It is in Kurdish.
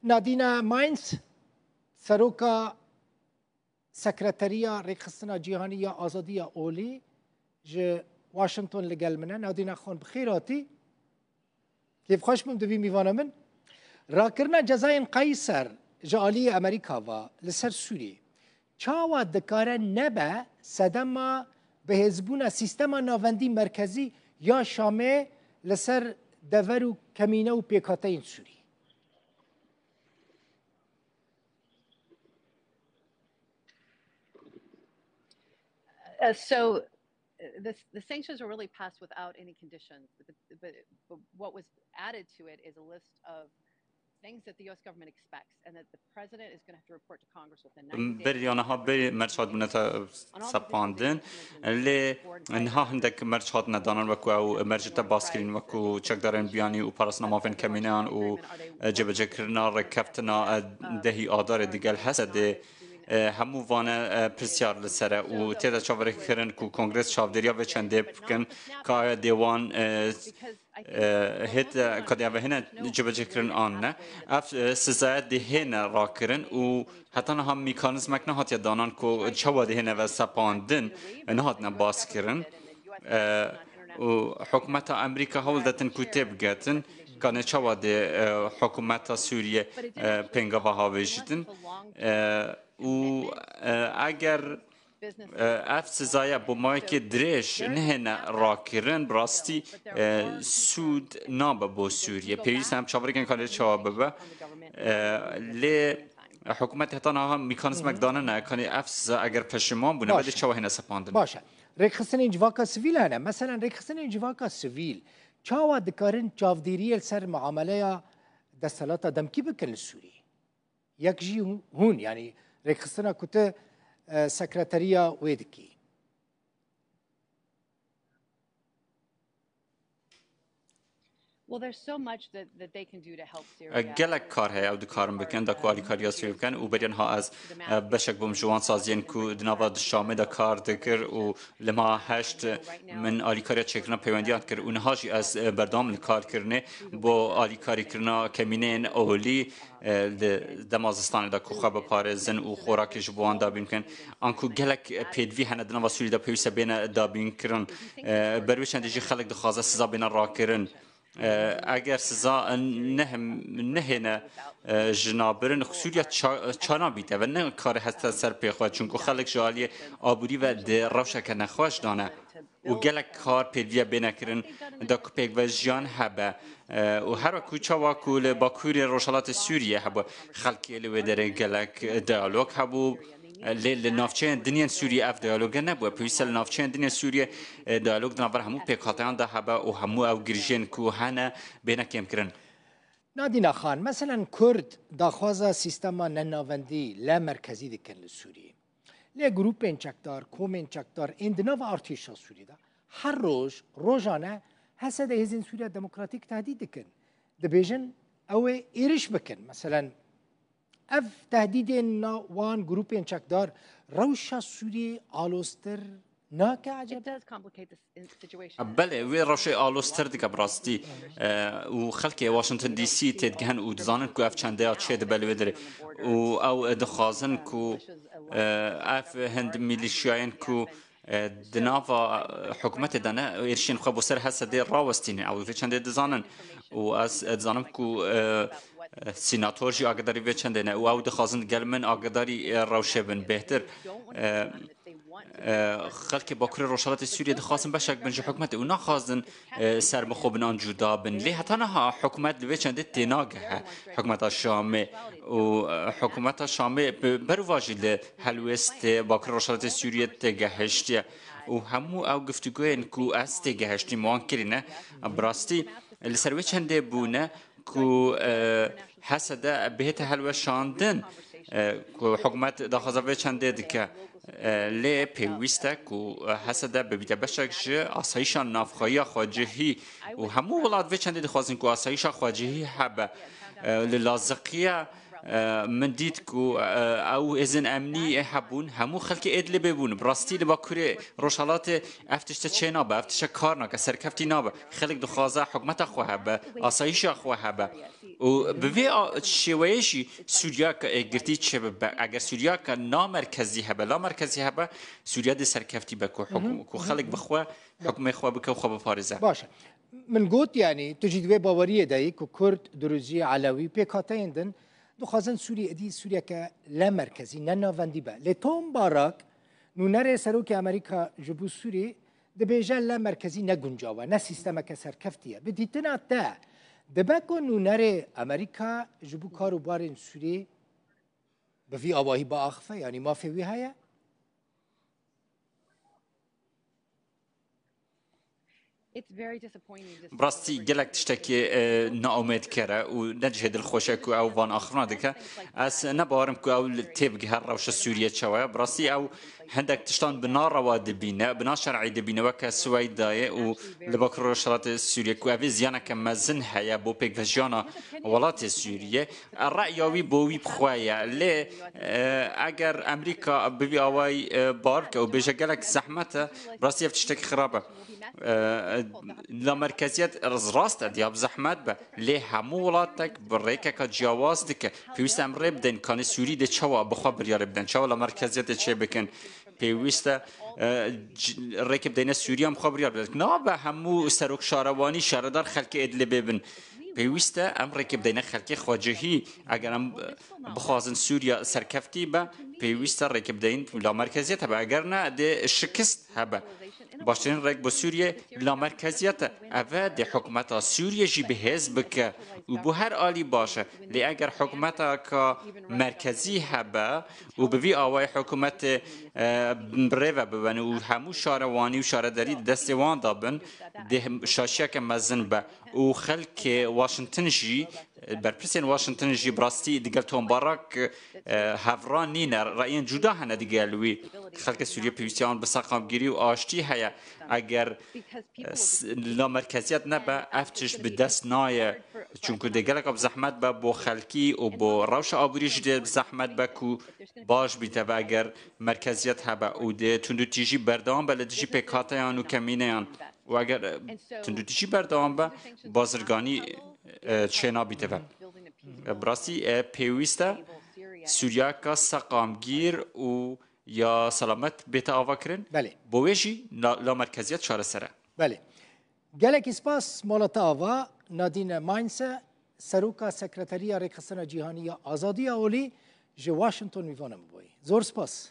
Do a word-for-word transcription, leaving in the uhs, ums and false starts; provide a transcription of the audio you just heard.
Nadîna Mainz, seroka Sekreteriya Rêkxistina Cîhanî ya Azadiya Olî ji Washington li gel min e. Nadîna Xan, bi xêr hatî. Kêfxweş bûm tu bî mîvana min. Rakirina cezayên Qeyser ji aliyê Amerîka ve li ser Sûriyê çawa dikare nebe sedema bihêzbûna sîstema navendî merkezî ya Şamê li ser dever û kemîne û pêkhateyên Sûrî? Uh, so uh, this, the sanctions were really passed without any conditions, but, the, but, but what was added to it is a list of things that the U S government expects and that the president is going to have to report to Congress within ninety days. Berî ya niha berî merç hatibûne te sepandin. Lê niha hindek merç hatine danan, wekû ew mercê te baskirîn, wekû çekdarên biyanî û parastina mafên kemîneyan û cebecekirina rêkeftina dehî Adarê digel Hesedê. Hemû vane pirsiyar li ser e û tê de çaverêkirin ku Kongres çavdêriya vê çendê bikin, ka aya dê wan hêt, ka dê eve hêne cebecêkirin an ne. Ev sizaya dê hêne rakirin û heta niha mîkanîzmek nehatiye danan ku çawa dê hêne ve sepandin, nehatine baskirin. Û hikûmeta Amerîka hewl detin ku tê bigetin, kanê çawa dê hikûmeta Sûriyê pêngava havêjîtin. Û eger ev sizaya bo mawekê dirêj nehêne rakirin, bi rastî sûd nabe bo Sûriyê. Pêwîst em çaverêkên kanê çawa bibe. Lê hikûmet heta niha mîkanîzmek danine, kanê ev siza eger peşiman bûne, belê çawa hêne sepandin. Baş e. Rêkxistinên civaka sivîl hene. Meselen rêkxistinên civaka sivîl çawa dikarin çavdêriyê li ser muameleya desthilata demkî bikin li Sûriyê? Yek jî hûn, yanî rêkxistina ku tu sekreteriya wê dikî. Gelek kar heye ew dikarin bikin, da ku alîkariya Sûriyê bikin û beriya niha ez beşek bûm ji wan saziyên ku di nava di Şamê de kar dikir û li meha heşt min alîkariya çêkirina peywendiyan dikir û niha jî ez berdewam li kar kirinê bo alîkarîkirina kemîneyên olî. Li dema zistanê de ku xwe biparêzin û xorakê ji bo wan dabîn bikin. Anku gelek pêdivî hene di nava Sûriyê de pêwîst e bêne dabînkirin. Ber wê çendê jî xelk dixwaze siza bêne rakirin. Eger siza nehêne jinabirin, Sûriya ça nabîte ve, ne kare heste ser pê xwe, çunku xelk ji aliyê aborî ve di rewşeke nexweş de ne. û gelek kar pêdiviya bêne kirin da ku pêkve jiyan hebe. Û her wekû çawa ku li Bakurê Rojhelatê Sûriyê hebû, xelkê li wê derê gelek diyalog hebû. Lê li navçeyên din yên Sûriyê ev diyaloge nebû. Pêwîst e li navçeyên din yên Sûriyê diyalog di navbera hemû pêkhateyan de hebe û hemû ew girjiyên ku hene bêne kêmkirin. Nadîna Xan, meselen Kurd daxwaza sîstema nenavendî le merkezî dikin li Sûriyê. Lê grûpên çekdar, komên çekdar ên di nava artêşa Sûrî de her roj, rojane H S D hêzên Sûriya Demokratîk tehdît dikin. Dibêjin ew ê êriş bikin. Meselen ev tehdîdên na wan grûpên çekdar rewşa Sûriyê aloztir nake ecebe? Belê, wê rewşê aloztir dike bi rastî. Û xelkê Washington D C têdigihin û dizanin ku ev çendeya çêdibe li wê derê. Û ew dixwazin ku ev hind milîşiyayên ku di nava hikûmetê de ne, êrişên xwe bo ser H S D rawestînin. Ew vê çendê dizanin. Û ez dizanim ku sînator jî agedarî vê çendê ne. Û ew dixwazin gel min agedarî rewşê bin bêhtir. Xelkê Bakurê Rojhelatê Sûriyê dixwazin beşek bin ji hikûmetê û naxwazin serbixwe bin an cuda bin. Lê heta niha hikûmet li vê çendê tênagehe hikûmeta Şamê û hikûmeta Şamê bi berûva jî li helwêstê Bakurê Rojhelatê Sûriyê têgehiştiye. Û hemû ew guftûgoyên ku ez têgehiştîm wan kirîne, bi rastî li ser wê çendê bûne ku H S D bihête helweşandin, ku hikûmet daxwaza vê çendê dike. Lê pêwîst e ku H S D bibîte beşek ji asayîşa navxweyiya xwecihî û hemû welat vê çendê dixwazin ku asayîşa xwecihî hebe. Li laziqiya Min dît ku ew hêzên emnî hebûn, hemû xelkê Idlibê bûn. Bi rastî li Bakurê Rojhelatê ev tişte çê nabe, ev tişte kar nake, serkeftî nabe. Xelk dixwaze hikûmeta xwe hebe, asayîşa xwe hebe. Û bi vê şêweyê jî Sûriyaka êkgirtî çêbibe. Eger Sûriyaka namerkezî hebe, lamerkezî hebe, Sûriya dê serkeftî be ku hikû-, ku xelk bi xwe hikûmê xwe bike û xwe biparêze. Baş e. Min got, yanî tu jî di vê baweriyê de yî ku Kurd, Duruzî, Elewî, pêkhateyên din dixwazin Sûriyê êdî Sûriyeke lamerkezî, ne navendî be. Lê Tom Barak, nûnerê serokê Amerîka ji bo Sûriyê, dibêje lamerkezî ne guncaw e, ne sîstemeke serkeftî ye. Bi dîtina te, dibe ku nûnerê Amerîka ji bo kar û barên Sûriyê bi vî awahî biaxife, yanî mafê wî heye? Bi rastî gelek tiştekî, e, naumêdker e û ne cihê dilxweş e ku ew van axiftina dike. Ez ne bawerim ku ew li têbigihe rewşa Sûriye çawa ye. Bi rastî ew hindek tiştan bi narewa dibîne, bi naşer'î dibîne weke Siweydayê û li Bakur Rojhilatê Sûriye ku evê ziyaneke mezin heye bo pêkvejiyana welatê Sûriye. Re'ya wî bo wî bi xwe ye. Lê, e, eger Amerîka bi vî awayî, e, bar bike û bêje gelek zehmet e, bi rastî ev tiştekî xirab e. E, lamerkeziyet rast e, diya bi zehmet be. Lê hemû welatek bi rêkeka ciyawaz dike. Pêwîst e em rê bidin, kanê Sûrî dê çawa bi xwe biryarê bidin, çawa lamerkeziyetê çê bikin. Pêwîst e, e, c-, rêkê bideyne Sûriyan bi xwe biryar bidin. Nabe hemû serok şarewanî, şaredar xelkê Idlibê bin. Pêwîst e em rêkê bideyne xelkê xwecihî. Eger em, e, bixwazin Sûriya serkeftî be, pêwîst e rêkê bideyin lamerkeziyet hebe. Eger ne, dê şikist hebe. Baştirîn rêk bo Sûriye lamerkeziyet e. Ev e dê hikûmeta Sûriye jî bi hêz bike û bo her alî baş e. Lê eger hikûmeteka merkezî hebe û bi vî awayî hikûmetê, e, bi rê ve bibin û hemû şarewanî û şaredarî di destê wan de bin, dê şaşiyeke mezin be. Û xelkê Washington jî, berpirsên Washington jî bi rastî digel Tom Barak, e, hevra nîne, reyên cuda hene digel wî. Xelkê Sûriye pêwîstiya wan bi seqamgirî û aştî heye. Eger, e, s-, lamerkeziyet nebe, ev tişt bi dest naye. Çunku dê gelek bi zehmet be bo xelkî û bo rewşa aborî jî dê bi zehmet be ku baş bîte ve eger merkeziyet hebe û dê tundûtîjî berdewam be li dijî pêkhateyan û kemîneyan. Û eger, e, tundûtîjî berdewam be, bazirganî, e, çênabîte ve. E, bi rastî, e, pêwîst e Sûriyaka seqamgîr û ya selamet bête avakirin. Belê. Bo wê jî na-, lamerkeziyet çareser e. Belê. Gelekî spas, mala te ava. Nadine Mainse, Seroka Sekreteriya Rêkxistina Cîhanî ya Azadiya Olî, ji Washington mîvana min bûyî. Zor spas.